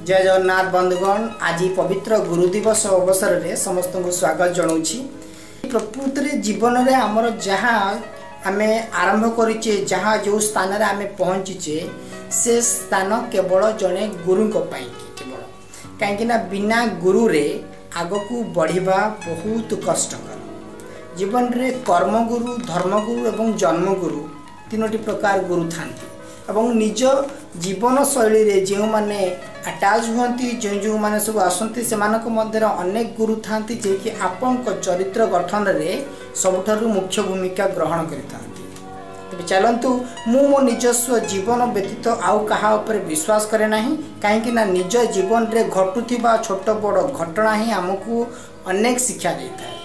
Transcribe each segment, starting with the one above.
ଜୟ ଜଗନ୍ନାଥ ବନ୍ଧୁଗଣ, ଆଜି ପବିତ୍ର ଗୁରୁ ଦିବସ ଅବସରରେ ସମସ୍ତଙ୍କୁ ସ୍ୱାଗତ ଜଣାଉଛି। ପ୍ରକୃତରେ ଜୀବନରେ ଆମର ଯାହା ଆମେ ଆରମ୍ଭ କରିଛେ, ଯାହା ଯେଉଁ ସ୍ଥାନରେ ଆମେ ପହଞ୍ଚିଛେ, ସେ ସ୍ଥାନ କେବଳ ଜଣେ ଗୁରୁଙ୍କ ପାଇଁ କେବଳ, କାହିଁକିନା ବିନା ଗୁରୁରେ ଆଗକୁ ବଢ଼ିବା ବହୁତ କଷ୍ଟକର। ଜୀବନରେ କର୍ମଗୁରୁ, ଧର୍ମଗୁରୁ ଏବଂ ଜନ୍ମଗୁରୁ ତିନୋଟି ପ୍ରକାର ଗୁରୁ ଥାନ୍ତି ଏବଂ ନିଜ ଜୀବନଶୈଳୀରେ ଯେଉଁମାନେ ଆଟାଚ୍ ହୁଅନ୍ତି, ଯେଉଁ ଯେଉଁମାନେ ସବୁ ଆସନ୍ତି, ସେମାନଙ୍କ ମଧ୍ୟରେ ଅନେକ ଗୁରୁ ଥାନ୍ତି ଯିଏକି ଆପଣଙ୍କ ଚରିତ୍ର ଗଠନରେ ସବୁଠାରୁ ମୁଖ୍ୟ ଭୂମିକା ଗ୍ରହଣ କରିଥାନ୍ତି। ତେବେ ଚାଲନ୍ତୁ, ମୁଁ ମୋ ନିଜସ୍ୱ ଜୀବନ ବ୍ୟତୀତ ଆଉ କାହା ଉପରେ ବିଶ୍ୱାସ କରେ ନାହିଁ, କାହିଁକି ନା ନିଜ ଜୀବନରେ ଘଟୁଥିବା ଛୋଟ ବଡ଼ ଘଟଣା ହିଁ ଆମକୁ ଅନେକ ଶିକ୍ଷା ଦେଇଥାଏ।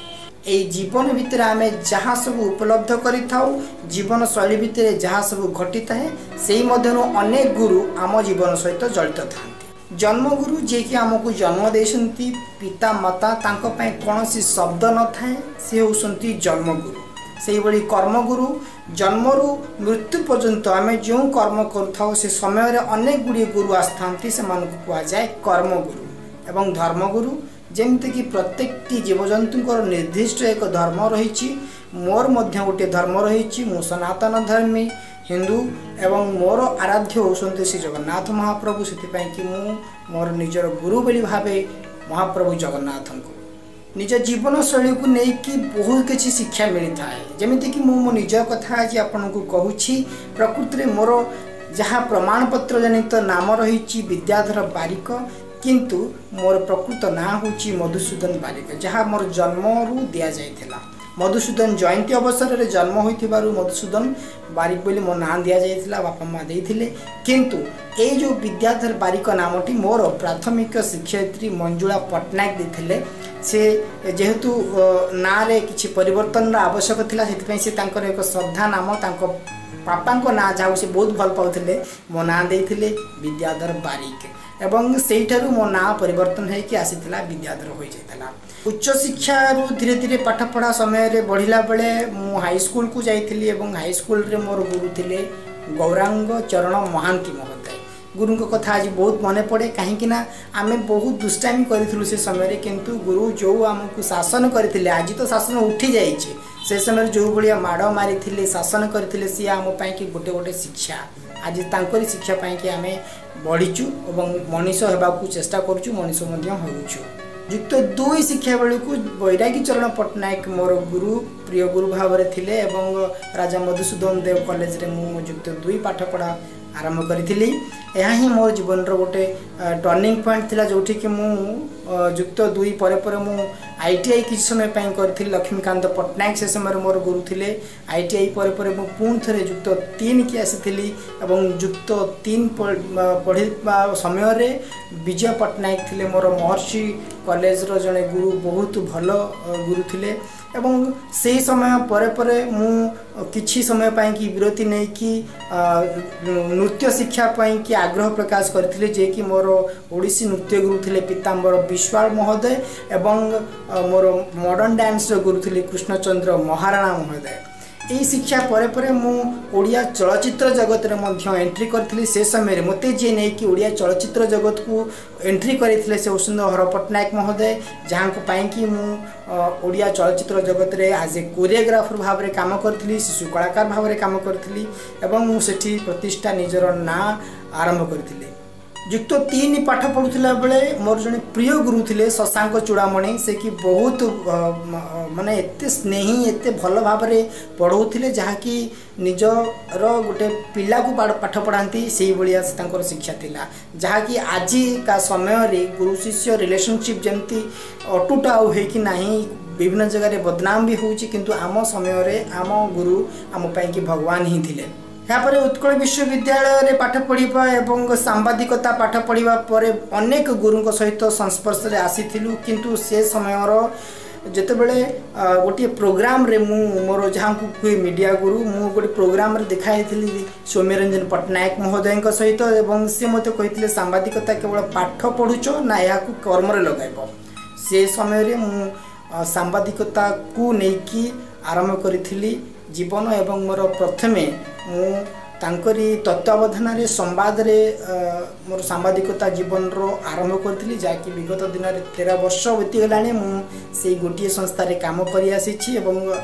ଏଇ ଜୀବନ ଭିତରେ ଆମେ ଯାହା ସବୁ ଉପଲବ୍ଧ କରିଥାଉ, ଜୀବନଶୈଳୀ ଭିତରେ ଯାହା ସବୁ ଘଟିଥାଏ, ସେଇ ମଧ୍ୟରୁ ଅନେକ ଗୁରୁ ଆମ ଜୀବନ ସହିତ ଜଡ଼ିତ ଥାନ୍ତି। ଜନ୍ମଗୁରୁ ଯିଏକି ଆମକୁ ଜନ୍ମ ଦେଇଛନ୍ତି, ପିତା ମାତା, ତାଙ୍କ ପାଇଁ କୌଣସି ଶବ୍ଦ ନଥାଏ, ସେ ହେଉଛନ୍ତି ଜନ୍ମଗୁରୁ। ସେଇଭଳି କର୍ମଗୁରୁ, ଜନ୍ମରୁ ମୃତ୍ୟୁ ପର୍ଯ୍ୟନ୍ତ ଆମେ ଯେଉଁ କର୍ମ କରୁଥାଉ, ସେ ସମୟରେ ଅନେକ ଗୁଡ଼ିଏ ଗୁରୁ ଆସିଥାନ୍ତି, ସେମାନଙ୍କୁ କୁହାଯାଏ କର୍ମଗୁରୁ। ଏବଂ ଧର୍ମଗୁରୁ, ଯେମିତିକି ପ୍ରତ୍ୟେକଟି ଜୀବଜନ୍ତୁଙ୍କର ନିର୍ଦ୍ଦିଷ୍ଟ ଏକ ଧର୍ମ ରହିଛି, ମୋର ମଧ୍ୟ ଗୋଟିଏ ଧର୍ମ ରହିଛି। ମୁଁ ସନାତନ ଧର୍ମୀ ହିନ୍ଦୁ ଏବଂ ମୋର ଆରାଧ୍ୟ ହେଉଛନ୍ତି ଶ୍ରୀ ଜଗନ୍ନାଥ ମହାପ୍ରଭୁ। ସେଥିପାଇଁ କି ମୁଁ ମୋର ନିଜର ଗୁରୁ ବୋଲି ଭାବେ ମହାପ୍ରଭୁ ଜଗନ୍ନାଥଙ୍କୁ। ନିଜ ଜୀବନଶୈଳୀକୁ ନେଇକି ବହୁତ କିଛି ଶିକ୍ଷା ମିଳିଥାଏ। ଯେମିତିକି ମୁଁ ମୋ ନିଜ କଥା ଆଜି ଆପଣଙ୍କୁ କହୁଛି। ପ୍ରକୃତିରେ ମୋର ଯାହା ପ୍ରମାଣପତ୍ର ଜନିତ ନାମ ରହିଛି ବିଦ୍ୟାଧର ବାରିକ, କିନ୍ତୁ ମୋର ପ୍ରକୃତ ନାଁ ହେଉଛି ମଧୁସୂଦନ ବାରିକ, ଯାହା ମୋର ଜନ୍ମରୁ ଦିଆଯାଇଥିଲା। ମଧୁସୂଦନ ଜୟନ୍ତୀ ଅବସରରେ ଜନ୍ମ ହୋଇଥିବାରୁ ମଧୁସୂଦନ ବାରିକ ବୋଲି ମୋ ନାଁ ଦିଆଯାଇଥିଲା, ବାପା ମା ଦେଇଥିଲେ। କିନ୍ତୁ ଏଇ ଯେଉଁ ବିଦ୍ୟାଧର ବାରିକ ନାମଟି ମୋର ପ୍ରାଥମିକ ଶିକ୍ଷୟିତ୍ରୀ ମଞ୍ଜୁଳା ପଟ୍ଟନାୟକ ଦେଇଥିଲେ। ସେ ଯେହେତୁ ନାଁରେ କିଛି ପରିବର୍ତ୍ତନର ଆବଶ୍ୟକ ଥିଲା, ସେଥିପାଇଁ ସେ ତାଙ୍କର ଏକ ଶ୍ରଦ୍ଧା ନାମ, ତାଙ୍କ ବାପାଙ୍କ ନାଁ ଯାହାକୁ ସେ ବହୁତ ଭଲ ପାଉଥିଲେ, ମୋ ନାଁ ଦେଇଥିଲେ ବିଦ୍ୟାଧର ବାରିକ ଏବଂ ସେଇଠାରୁ ମୋ ନାଁ ପରିବର୍ତ୍ତନ ହେଇକି ଆସିଥିଲା ବିଦ୍ୟାଧର ହୋଇଯାଇଥିଲା। ଉଚ୍ଚଶିକ୍ଷାରୁ ଧୀରେ ଧୀରେ ପାଠପଢ଼ା ସମୟରେ ବଢ଼ିଲା ବେଳେ ମୁଁ ହାଇସ୍କୁଲକୁ ଯାଇଥିଲି ଏବଂ ହାଇସ୍କୁଲରେ ମୋର ଗୁରୁ ଥିଲେ ଗୌରାଙ୍ଗ ଚରଣ ମହାନ୍ତି ମହୋଦୟ। ଗୁରୁଙ୍କ କଥା ଆଜି ବହୁତ ମନେ ପଡ଼େ, କାହିଁକି ନା ଆମେ ବହୁତ ଦୁଷ୍ଟାମି କରିଥିଲୁ ସେ ସମୟରେ, କିନ୍ତୁ ଗୁରୁ ଯେଉଁ ଆମକୁ ଶାସନ କରିଥିଲେ, ଆଜି ତ ଶାସନ ଉଠି ଯାଇଛି, ସେ ସମୟରେ ଯେଉଁ ଭଳିଆ ମାଡ଼ ମାରିଥିଲେ, ଶାସନ କରିଥିଲେ, ସିଏ ଆମ ପାଇଁକି ଗୋଟେ ଗୋଟେ ଶିକ୍ଷା। ଆଜି ତାଙ୍କରି ଶିକ୍ଷା ପାଇଁକି ଆମେ ବଢ଼ିଛୁ ଏବଂ ମଣିଷ ହେବାକୁ ଚେଷ୍ଟା କରୁଛୁ, ମଣିଷ ମଧ୍ୟ ହେଉଛୁ। ଯୁକ୍ତ ଦୁଇ ଶିକ୍ଷା ବେଳକୁ ବୈରାଗୀ ଚରଣ ପଟ୍ଟନାୟକ ମୋର ଗୁରୁ, ପ୍ରିୟ ଗୁରୁ ଭାବରେ ଥିଲେ ଏବଂ ରାଜା ମଧୁସୂଦନ ଦେବ କଲେଜରେ ମୁଁ ଯୁକ୍ତ ଦୁଇ ପାଠପଢ଼ା ଆରମ୍ଭ କରିଥିଲି। ଏହା ହିଁ ମୋ ଜୀବନର ଗୋଟେ ଟର୍ଣ୍ଣିଂ ପଏଣ୍ଟ ଥିଲା, ଯେଉଁଠିକି ମୁଁ ଯୁକ୍ତ ଦୁଇ ପରେ ପରେ ମୁଁ ITI କିଛି ସମୟ ପାଇଁ କରିଥିଲି। ଲକ୍ଷ୍ମୀକାନ୍ତ ପଟ୍ଟନାୟକ ସେ ସମୟରେ ମୋର ଗୁରୁ ଥିଲେ। ITI ପରେ ପରେ ମୁଁ ପୁଣି ଥରେ ଯୁକ୍ତ ତିନିକି ଆସିଥିଲି ଏବଂ ଯୁକ୍ତ ତିନି ପଢ଼ିବା ସମୟରେ ବିଜୟ ପଟ୍ଟନାୟକ ଥିଲେ ମୋର ମହର୍ଷି କଲେଜର ଜଣେ ଗୁରୁ, ବହୁତ ଭଲ ଗୁରୁ ଥିଲେ। ଏବଂ ସେହି ସମୟ ପରେ ପରେ ମୁଁ କିଛି ସମୟ ପାଇଁକି ବିରତି ନେଇକି ନୃତ୍ୟ ଶିକ୍ଷା ପାଇଁକି ଆଗ୍ରହ ପ୍ରକାଶ କରିଥିଲି, ଯିଏକି ମୋର ଓଡ଼ିଶୀ ନୃତ୍ୟ ଗୁରୁ ଥିଲେ ପୀତାମ୍ବର ବିଶ୍ୱାଳ ମହୋଦୟ ଏବଂ ମୋର ମଡ଼ର୍ଣ୍ଣ ଡ୍ୟାନ୍ସର ଗୁରୁ ଥିଲେ କୃଷ୍ଣଚନ୍ଦ୍ର ମହାରଣା ମହୋଦୟ। ଏହି ଶିକ୍ଷା ପରେ ପରେ ମୁଁ ଓଡ଼ିଆ ଚଳଚ୍ଚିତ୍ର ଜଗତରେ ମଧ୍ୟ ଏଣ୍ଟ୍ରି କରିଥିଲି। ସେ ସମୟରେ ମୋତେ ଯିଏ ନେଇକି ଓଡ଼ିଆ ଚଳଚ୍ଚିତ୍ର ଜଗତକୁ ଏଣ୍ଟ୍ରି କରିଥିଲେ, ସେ ହେଉଛନ୍ତି ହର ପଟ୍ଟନାୟକ ମହୋଦୟ, ଯାହାଙ୍କ ପାଇଁକି ମୁଁ ଓଡ଼ିଆ ଚଳଚ୍ଚିତ୍ର ଜଗତରେ ଆଜ୍ ଏ କୋରିଓଗ୍ରାଫର ଭାବରେ କାମ କରିଥିଲି, ଶିଶୁ କଳାକାର ଭାବରେ କାମ କରିଥିଲି ଏବଂ ମୁଁ ସେଠି ପ୍ରତିଷ୍ଠା ନିଜର ନାଁ ଆରମ୍ଭ କରିଥିଲି। ଯୁକ୍ତ ତିନି ପାଠ ପଢ଼ୁଥିଲା ବେଳେ ମୋର ଜଣେ ପ୍ରିୟ ଗୁରୁ ଥିଲେ ଶଶାଙ୍କ ଚୂଡ଼ାମଣି। ସେ କି ବହୁତ ମାନେ ଏତେ ସ୍ନେହୀ, ଏତେ ଭଲ ଭାବରେ ପଢ଼ଉଥିଲେ, ଯାହାକି ନିଜର ଗୋଟେ ପିଲାକୁ ପାଠ ପଢ଼ାନ୍ତି ସେଇଭଳିଆ ସେ ତାଙ୍କର ଶିକ୍ଷା ଥିଲା। ଯାହାକି ଆଜିକା ସମୟରେ ଗୁରୁ ଶିଷ୍ୟ ରିଲେସନସିପ୍ ଯେମିତି ଅଟୁଟ ଆଉ ହେଇକି ନାହିଁ, ବିଭିନ୍ନ ଜାଗାରେ ବଦନାମ ବି ହେଉଛି, କିନ୍ତୁ ଆମ ସମୟରେ ଆମ ଗୁରୁ ଆମ ପାଇଁକି ଭଗବାନ ହିଁ ଥିଲେ। ଏହାପରେ ଉତ୍କଳ ବିଶ୍ୱବିଦ୍ୟାଳୟରେ ପାଠ ପଢ଼ିବା ଏବଂ ସାମ୍ବାଦିକତା ପାଠ ପଢ଼ିବା ପରେ ଅନେକ ଗୁରୁଙ୍କ ସହିତ ସଂସ୍ପର୍ଶରେ ଆସିଥିଲୁ। କିନ୍ତୁ ସେ ସମୟର ଯେତେବେଳେ ଗୋଟିଏ ପ୍ରୋଗ୍ରାମରେ ମୁଁ ମୋର ଯାହାଙ୍କୁ କୁହେ ମିଡ଼ିଆ ଗୁରୁ, ମୁଁ ଗୋଟେ ପ୍ରୋଗ୍ରାମରେ ଦେଖା ହେଇଥିଲି ସୌମ୍ୟରଞ୍ଜନ ପଟ୍ଟନାୟକ ମହୋଦୟଙ୍କ ସହିତ ଏବଂ ସେ ମୋତେ କହିଥିଲେ, ସାମ୍ବାଦିକତା କେବଳ ପାଠ ପଢ଼ୁଛ ନା ଏହାକୁ କର୍ମରେ ଲଗାଇବ? ସେ ସମୟରେ ମୁଁ ସାମ୍ବାଦିକତାକୁ ନେଇକି ଆରମ୍ଭ କରିଥିଲି ଜୀବନ ଏବଂ ମୋର ପ୍ରଥମେ ମୁଁ ତାଙ୍କରି ତତ୍ତ୍ୱାବଧାନରେ ସମ୍ବାଦରେ ମୋର ସାମ୍ବାଦିକତା ଜୀବନର ଆରମ୍ଭ କରିଥିଲି, ଯାହାକି ବିଗତ ଦିନରେ 13 ବର୍ଷ ବିତିଗଲାଣି ମୁଁ ସେଇ ଗୋଟିଏ ସଂସ୍ଥାରେ କାମ କରିଆସିଛି। ଏବଂ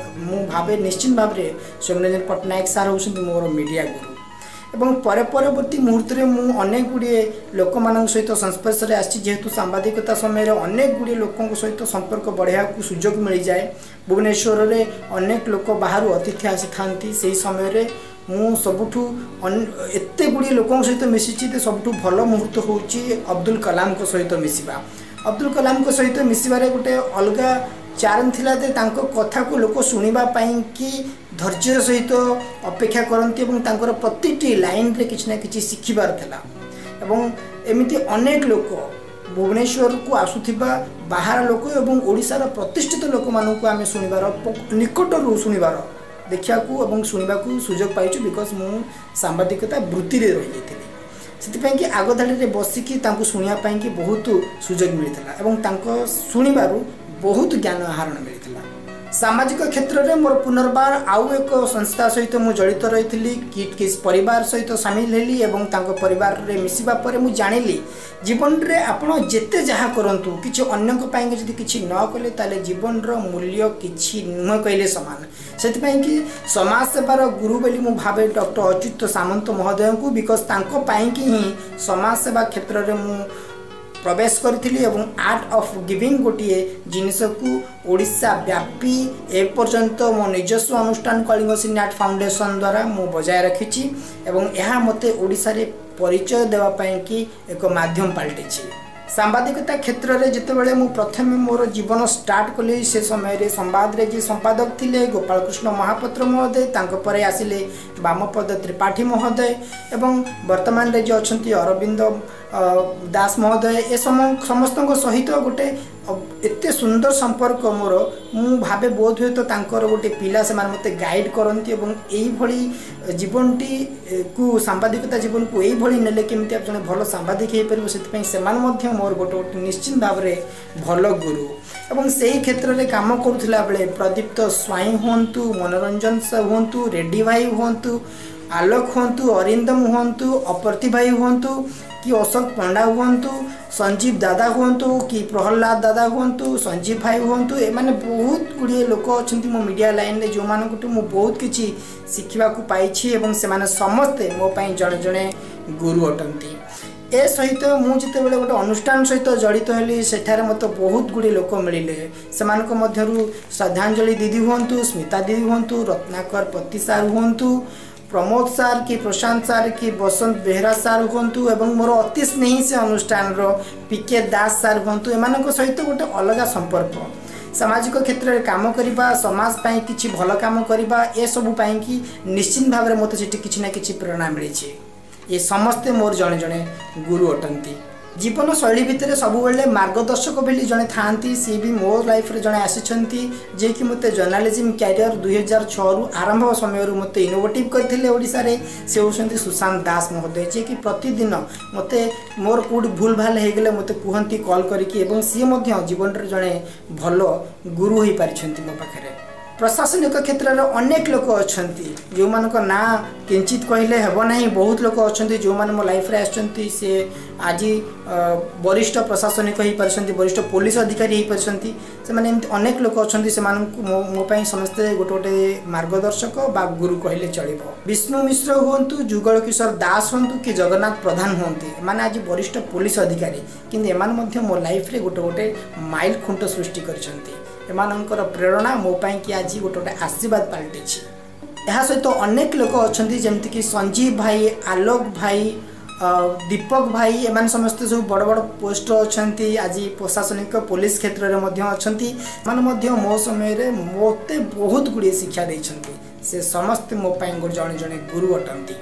ମୁଁ ଭାବେ ନିଶ୍ଚିତ ଭାବରେ ସୌମ୍ୟରଞ୍ଜନ ପଟ୍ଟନାୟକ ସାର୍ ହେଉଛନ୍ତି ମୋର ମିଡ଼ିଆ ଗୁରୁ। ଏବଂ ପରେ ପରବର୍ତ୍ତୀ ମୁହୂର୍ତ୍ତରେ ମୁଁ ଅନେକ ଗୁଡ଼ିଏ ଲୋକମାନଙ୍କ ସହିତ ସଂସ୍ପର୍ଶରେ ଆସିଛି। ଯେହେତୁ ସାମ୍ବାଦିକତା ସମୟରେ ଅନେକ ଗୁଡ଼ିଏ ଲୋକଙ୍କ ସହିତ ସମ୍ପର୍କ ବଢ଼ାଇବାକୁ ସୁଯୋଗ ମିଳିଯାଏ, ଭୁବନେଶ୍ୱରରେ ଅନେକ ଲୋକ ବାହାରୁ ଅତିଥି ଆସିଥାନ୍ତି। ସେହି ସମୟରେ ମୁଁ ସବୁଠୁ ଏତେ ଗୁଡ଼ିଏ ଲୋକଙ୍କ ସହିତ ମିଶିଛି ଯେ ସବୁଠୁ ଭଲ ମୁହୂର୍ତ୍ତ ହେଉଛି ଅବଦୁଲ କଲାମଙ୍କ ସହିତ ମିଶିବା। ଅବଦୁଲ କଲାମଙ୍କ ସହିତ ମିଶିବାରେ ଗୋଟେ ଅଲଗା ଚାର୍ମ ଥିଲା ଯେ ତାଙ୍କ କଥାକୁ ଲୋକ ଶୁଣିବା ପାଇଁକି ଧୈର୍ଯ୍ୟର ସହିତ ଅପେକ୍ଷା କରନ୍ତି ଏବଂ ତାଙ୍କର ପ୍ରତିଟି ଲାଇନ୍ରେ କିଛି ନା କିଛି ଶିଖିବାର ଥିଲା। ଏବଂ ଏମିତି ଅନେକ ଲୋକ ଭୁବନେଶ୍ୱରକୁ ଆସୁଥିବା ବାହାର ଲୋକ ଏବଂ ଓଡ଼ିଶାର ପ୍ରତିଷ୍ଠିତ ଲୋକମାନଙ୍କୁ ଆମେ ଶୁଣିବାର, ନିକଟରୁ ଶୁଣିବାର, ଦେଖିବାକୁ ଏବଂ ଶୁଣିବାକୁ ସୁଯୋଗ ପାଇଛୁ, because ମୁଁ ସାମ୍ବାଦିକତା ବୃତ୍ତିରେ ରହିଯାଇଥିଲି। ସେଥିପାଇଁକି ଆଗ ଧାଡ଼ିରେ ବସିକି ତାଙ୍କୁ ଶୁଣିବା ପାଇଁକି ବହୁତ ସୁଯୋଗ ମିଳିଥିଲା ଏବଂ ତାଙ୍କ ଶୁଣିବାରୁ ବହୁତ ଜ୍ଞାନ ଆହରଣ ମିଳିଥିଲା। ସାମାଜିକ କ୍ଷେତ୍ରରେ ମୋର ପୁନର୍ବାର ଆଉ ଏକ ସଂସ୍ଥା ସହିତ ମୁଁ ଜଡ଼ିତ ରହିଥିଲି। କିଟ୍ କିସ୍ ପରିବାର ସହିତ ସାମିଲ ହେଲି ଏବଂ ତାଙ୍କ ପରିବାରରେ ମିଶିବା ପରେ ମୁଁ ଜାଣିଲି ଜୀବନରେ ଆପଣ ଯେତେ ଯାହା କରନ୍ତୁ, କିଛି ଅନ୍ୟଙ୍କ ପାଇଁ ଯଦି କିଛି ନ କଲେ ତାହେଲେ ଜୀବନର ମୂଲ୍ୟ କିଛି ନୁହେଁ କହିଲେ ସମାନ। ସେଥିପାଇଁ କି ସମାଜ ସେବାର ଗୁରୁ ବୋଲି ମୁଁ ଭାବେ ଡକ୍ଟର ଅଚ୍ୟୁତ ସାମନ୍ତ ମହୋଦୟଙ୍କୁ, because ତାଙ୍କ ପାଇଁକି ହିଁ ସମାଜ ସେବା କ୍ଷେତ୍ରରେ ମୁଁ ପ୍ରବେଶ କରିଥିଲି ଏବଂ ଆର୍ଟ ଅଫ୍ ଗିଭିଂ ଗୋଟିଏ ଜିନିଷକୁ ଓଡ଼ିଶା ବ୍ୟାପୀ ଏପର୍ଯ୍ୟନ୍ତ ମୋ ନିଜସ୍ୱ ଅନୁଷ୍ଠାନ କଳିଙ୍ଗ ସିନେ ଆର୍ଟ ଫାଉଣ୍ଡେସନ୍ ଦ୍ୱାରା ମୁଁ ବଜାୟ ରଖିଛି ଏବଂ ଏହା ମୋତେ ଓଡ଼ିଶାରେ ପରିଚୟ ଦେବା ପାଇଁକି ଏକ ମାଧ୍ୟମ ପାଲଟିଛି। ସାମ୍ବାଦିକତା କ୍ଷେତ୍ରରେ ଯେତେବେଳେ ମୁଁ ପ୍ରଥମେ ମୋର ଜୀବନ ଷ୍ଟାର୍ଟ କଲି, ସେ ସମୟରେ ସମ୍ବାଦରେ ଯିଏ ସମ୍ପାଦକ ଥିଲେ ଗୋପାଳକୃଷ୍ଣ ମହାପାତ୍ର ମହୋଦୟ, ତାଙ୍କ ପରେ ଆସିଲେ ବାମପଦ ତ୍ରିପାଠୀ ମହୋଦୟ ଏବଂ ବର୍ତ୍ତମାନରେ ଯିଏ ଅଛନ୍ତି ଅରବିନ୍ଦ ଦାସ ମହୋଦୟ, ଏ ସମସ୍ତଙ୍କ ସହିତ ଗୋଟେ ଏତେ ସୁନ୍ଦର ସମ୍ପର୍କ ମୋର। ମୁଁ ଭାବେ ବୋଧ ହୁଏ ତ ତାଙ୍କର ଗୋଟେ ପିଲା, ସେମାନେ ମୋତେ ଗାଇଡ଼ କରନ୍ତି ଏବଂ ଏଇଭଳି ଜୀବନଟିକୁ, ସାମ୍ବାଦିକତା ଜୀବନକୁ ଏଇଭଳି ନେଲେ କେମିତି ଜଣେ ଭଲ ସାମ୍ବାଦିକ ହେଇପାରିବ, ସେଥିପାଇଁ ସେମାନେ ମଧ୍ୟ ମୋର ଗୋଟେ ଗୋଟେ ନିଶ୍ଚିତ ଭାବରେ ଭଲ ଗୁରୁ। ଏବଂ ସେଇ କ୍ଷେତ୍ରରେ କାମ କରୁଥିଲା ବେଳେ ପ୍ରଦୀପ୍ତ ସ୍ୱାଇଁ ହୁଅନ୍ତୁ, ମନୋରଞ୍ଜନ ହୁଅନ୍ତୁ, ରେଡ୍ଡି ଭାଇ ହୁଅନ୍ତୁ, ଆଲୋକ ହୁଅନ୍ତୁ, ଅରିନ୍ଦମ ହୁଅନ୍ତୁ, ଅପର୍ତ୍ତି ଭାଇ ହୁଅନ୍ତୁ କି ଅଶୋକ ପଣ୍ଡା ହୁଅନ୍ତୁ, ସଞ୍ଜୀବ ଦାଦା ହୁଅନ୍ତୁ କି ପ୍ରହ୍ଲାଦ ଦାଦା ହୁଅନ୍ତୁ, ସଞ୍ଜୀବ ଭାଇ ହୁଅନ୍ତୁ, ଏମାନେ ବହୁତ ଗୁଡ଼ିଏ ଲୋକ ଅଛନ୍ତି ମୋ ମିଡ଼ିଆ ଲାଇନ୍ରେ ଯେଉଁମାନଙ୍କଠୁ ମୁଁ ବହୁତ କିଛି ଶିଖିବାକୁ ପାଇଛି ଏବଂ ସେମାନେ ସମସ୍ତେ ମୋ ପାଇଁ ଜଣେ ଜଣେ ଗୁରୁ ଅଟନ୍ତି। ଏ ସହିତ ମୁଁ ଯେତେବେଳେ ଗୋଟେ ଅନୁଷ୍ଠାନ ସହିତ ଜଡ଼ିତ ହେଲି, ସେଠାରେ ମୋତେ ବହୁତ ଗୁଡ଼ିଏ ଲୋକ ମିଳିଲେ। ସେମାନଙ୍କ ମଧ୍ୟରୁ ଶ୍ରଦ୍ଧାଞ୍ଜଳି ଦିଦି ହୁଅନ୍ତୁ, ସ୍ମିତା ଦିଦି ହୁଅନ୍ତୁ, ରତ୍ନାକର ପତି ସାର୍ ହୁଅନ୍ତୁ, ପ୍ରମୋଦ ସାର୍ କି ପ୍ରଶାନ୍ତ ସାର୍ କି ବସନ୍ତ ବେହେରା ସାର୍ ହୁଅନ୍ତୁ ଏବଂ ମୋର ଅତି ସ୍ନେହୀ ସେ ଅନୁଷ୍ଠାନର ପି କେ ଦାସ ସାର୍ ହୁଅନ୍ତୁ, ଏମାନଙ୍କ ସହିତ ଗୋଟେ ଅଲଗା ସମ୍ପର୍କ। ସାମାଜିକ କ୍ଷେତ୍ରରେ କାମ କରିବା, ସମାଜ ପାଇଁ କିଛି ଭଲ କାମ କରିବା, ଏସବୁ ପାଇଁକି ନିଶ୍ଚିତ ଭାବରେ ମୋତେ ସେଠି କିଛି ନା କିଛି ପ୍ରେରଣା ମିଳିଛି। ଏ ସମସ୍ତେ ମୋର ଜଣେ ଜଣେ ଗୁରୁ ଅଟନ୍ତି। ଜୀବନଶୈଳୀ ଭିତରେ ସବୁବେଳେ ମାର୍ଗଦର୍ଶକ ବୋଲି ଜଣେ ଥାଆନ୍ତି, ସିଏ ବି ମୋ ଲାଇଫ୍ରେ ଜଣେ ଆସିଛନ୍ତି, ଯିଏକି ମୋତେ ଜର୍ଣ୍ଣାଲିଜିମ୍ କ୍ୟାରିୟର 2006ରୁ ଆରମ୍ଭ ସମୟରୁ ମୋତେ ଇନୋଭେଟିଭ୍ କରିଥିଲେ ଓଡ଼ିଶାରେ। ସେ ହେଉଛନ୍ତି ସୁଶାନ୍ତ ଦାସ ମହୋଦୟ, ଯିଏକି ପ୍ରତିଦିନ ମୋତେ ମୋର କେଉଁଠି ଭୁଲ ଭାଲ ହେଇଗଲେ ମୋତେ କୁହନ୍ତି କଲ୍ କରିକି, ଏବଂ ସିଏ ମଧ୍ୟ ଜୀବନରେ ଜଣେ ଭଲ ଗୁରୁ ହୋଇପାରିଛନ୍ତି ମୋ ପାଖରେ। ପ୍ରଶାସନିକ କ୍ଷେତ୍ରରେ ଅନେକ ଲୋକ ଅଛନ୍ତି ଯେଉଁମାନଙ୍କ ନାଁ କିଞ୍ଚିତ କହିଲେ ହେବ ନାହିଁ। ବହୁତ ଲୋକ ଅଛନ୍ତି ଯେଉଁମାନେ ମୋ ଲାଇଫ୍ରେ ଆସିଛନ୍ତି, ସେ ଆଜି ବରିଷ୍ଠ ପ୍ରଶାସନିକ ହେଇପାରିଛନ୍ତି, ବରିଷ୍ଠ ପୋଲିସ ଅଧିକାରୀ ହେଇପାରିଛନ୍ତି। ସେମାନେ ଏମିତି ଅନେକ ଲୋକ ଅଛନ୍ତି, ସେମାନଙ୍କୁ ମୋ ପାଇଁ ସମସ୍ତେ ଗୋଟେ ଗୋଟେ ମାର୍ଗଦର୍ଶକ ବା ଗୁରୁ କହିଲେ ଚଳିବ। ବିଷ୍ଣୁ ମିଶ୍ର ହୁଅନ୍ତୁ, ଯୁଗଳ କିଶୋର ଦାସ ହୁଅନ୍ତୁ କି ଜଗନ୍ନାଥ ପ୍ରଧାନ ହୁଅନ୍ତି, ଏମାନେ ଆଜି ବରିଷ୍ଠ ପୋଲିସ ଅଧିକାରୀ, କିନ୍ତୁ ଏମାନେ ମଧ୍ୟ ମୋ ଲାଇଫ୍ରେ ଗୋଟେ ଗୋଟେ ମାଇଲ ଖୁଣ୍ଟ ସୃଷ୍ଟି କରିଛନ୍ତି। ଏମାନଙ୍କର ପ୍ରେରଣା ମୋ ପାଇଁକି ଆଜି ଗୋଟେ ଗୋଟେ ଆଶୀର୍ବାଦ ପାଲଟିଛି। ଏହା ସହିତ ଅନେକ ଲୋକ ଅଛନ୍ତି ଯେମିତିକି ସଞ୍ଜୀବ ଭାଇ, ଆଲୋକ ଭାଇ, ଦୀପକ ଭାଇ, ଏମାନେ ସମସ୍ତେ ସବୁ ବଡ଼ ବଡ଼ ପୋଷ୍ଟରେ ଅଛନ୍ତି, ଆଜି ପ୍ରଶାସନିକ ପୋଲିସ କ୍ଷେତ୍ରରେ ମଧ୍ୟ ଅଛନ୍ତି। ଏମାନେ ମଧ୍ୟ ମୋ ସମୟରେ ମୋତେ ବହୁତ ଗୁଡ଼ିଏ ଶିକ୍ଷା ଦେଇଛନ୍ତି। ସେ ସମସ୍ତେ ମୋ ପାଇଁ ଜଣେ ଜଣେ ଗୁରୁ ଅଟନ୍ତି।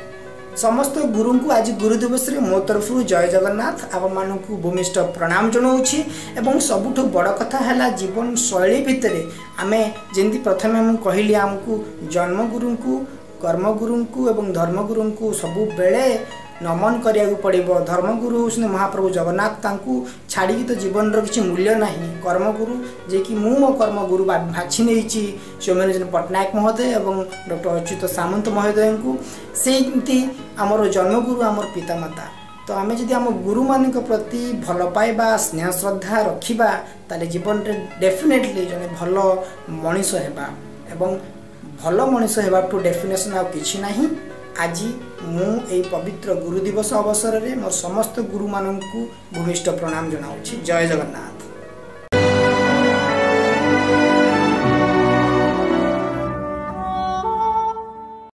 ସମସ୍ତ ଗୁରୁଙ୍କୁ ଆଜି ଗୁରୁ ଦିବସରେ ମୋ ତରଫରୁ ଜୟ ଜଗନ୍ନାଥ, ଆପଣମାନଙ୍କୁ ଭୂମିଷ୍ଠ ପ୍ରଣାମ ଜଣାଉଛି। ଏବଂ ସବୁଠୁ ବଡ଼ କଥା ହେଲା ଜୀବନଶୈଳୀ ଭିତରେ ଆମେ ଯେମିତି ପ୍ରଥମେ ମୁଁ କହିଲି, ଆମକୁ ଜନ୍ମଗୁରୁଙ୍କୁ, କର୍ମଗୁରୁଙ୍କୁ ଏବଂ ଧର୍ମଗୁରୁଙ୍କୁ ସବୁବେଳେ ନମନ କରିବାକୁ ପଡ଼ିବ। ଧର୍ମଗୁରୁ ହେଉଛନ୍ତି ମହାପ୍ରଭୁ ଜଗନ୍ନାଥ, ତାଙ୍କୁ ଛାଡ଼ିକି ତ ଜୀବନର କିଛି ମୂଲ୍ୟ ନାହିଁ। କର୍ମଗୁରୁ ଯିଏକି ମୁଁ ମୋ କର୍ମଗୁରୁ ବାଛି ନେଇଛି ସୌମ୍ୟରଞ୍ଜନ ପଟ୍ଟନାୟକ ମହୋଦୟ ଏବଂ ଡକ୍ଟର ଅଚ୍ୟୁତ ସାମନ୍ତ ମହୋଦୟଙ୍କୁ। ସେମିତି ଆମର ଜନ୍ମଗୁରୁ ଆମର ପିତାମାତା। ତ ଆମେ ଯଦି ଆମ ଗୁରୁମାନଙ୍କ ପ୍ରତି ଭଲ ପାଇବା, ସ୍ନେହ ଶ୍ରଦ୍ଧା ରଖିବା, ତାହେଲେ ଜୀବନରେ ଡେଫିନେଟଲି ଜଣେ ଭଲ ମଣିଷ ହେବା, ଏବଂ ଭଲ ମଣିଷ ହେବାଠୁ ଡେଫିନେସନ୍ ଆଉ କିଛି ନାହିଁ। ଆଜି ମୁଁ ଏଇ ପବିତ୍ର ଗୁରୁ ଦିବସ ଅବସରରେ ମୋ ସମସ୍ତ ଗୁରୁମାନଙ୍କୁ ଭୂମିଷ୍ଠ ପ୍ରଣାମ ଜଣାଉଛି। ଜୟ ଜଗନ୍ନାଥ।